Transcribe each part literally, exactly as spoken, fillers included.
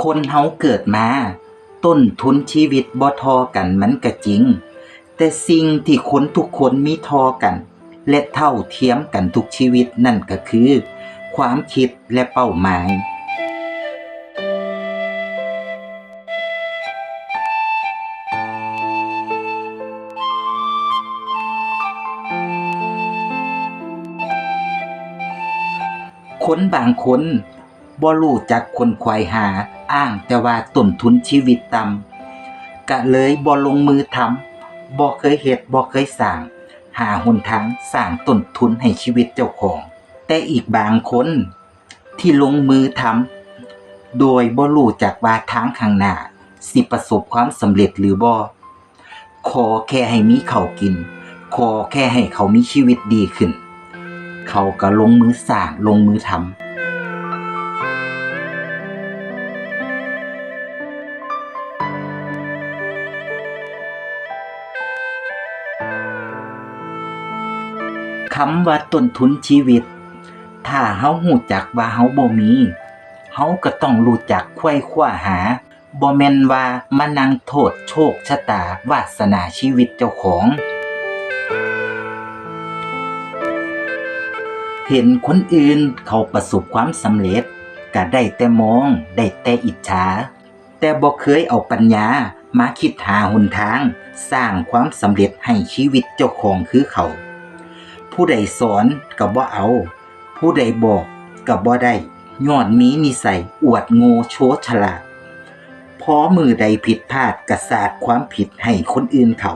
คนเฮาเกิดมา ต้นทุนชีวิตบ่เท่ากันมันก็จริง แต่สิ่งที่คนทุกคนมีเท่ากัน และเท่าเทียมกันทุกชีวิตนั่นก็คือ ความคิดและเป้าหมาย คนบางคนบ่รู้จักขนขวายหา อ้างแต่ว่าต้นทุนชีวิตต่ำ กะเลยบ่ลงมือทำ บ่เคยเฮ็ด บ่เคยสร้าง หาหนทางสร้างต้นทุนให้ชีวิตเจ้าของ แต่อีกบางคนที่ลงมือทำ โดยบ่รู้จักว่าทางข้างหน้าสิประสบความสำเร็จหรือบ่ ขอแค่ให้มีข้าวกิน ขอแค่ให้เขามีชีวิตดีขึ้น เขาก็ลงมือสร้าง ลงมือทำ คำว่าต้นทุนชีวิต ถ้าเฮารู้จักว่าเฮาบ่มี เฮาก็ต้องรู้จักไขว่คว้าหา บ่แม่นว่ามานั่งโทษโชคชะตาวาสนาชีวิตเจ้าของ เห็นคนอื่นเขาประสบความสำเร็จ ก็ได้แต่มอง ได้แต่อิจฉา แต่บ่เคยเอาปัญญามาคิดหาหนทางสร้างความสำเร็จให้ชีวิตเจ้าของคือเขา ผู้ใดสอนก็บ่เอา ผู้ใดบอกก็บ่ได้ ย้อนมีนิสัยอวดโง่โชว์ฉลาด พอมื้อใดผิดพลาดก็สาดความผิดให้คนอื่นเขา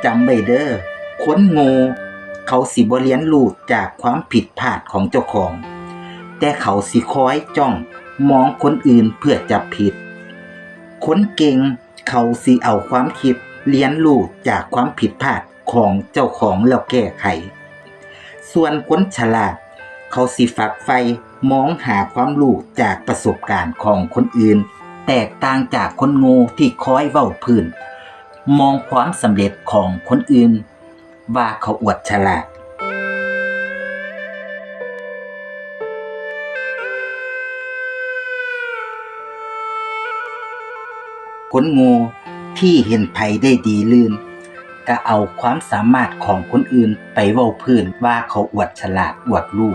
จำไว้เด้อ คนโง่เขาสิบ่เรียนรู้จากความผิดพลาดของเจ้าของ แต่เขาสิคอยจ้องมองคนอื่นเพื่อจับผิด คนเก่งเขาสิเอาความคิดเรียนรู้จากความผิดพลาดของเจ้าของแล้วแก้ไข ส่วนคนฉลาดเขาสิฝักใฝ่มองหาความรู้จากประสบการณ์ของคนอื่น แตกต่างจากคนโง่ที่คอยเว้าพื้น มองความสำเร็จของคนอื่นว่าเขาอวดฉลาด คนโง่ที่เห็นไผได้ดีลื่น ก็เอาความสามารถของคนอื่นไปเว้าพื้นว่าเขาอวดฉลาดอวดรู้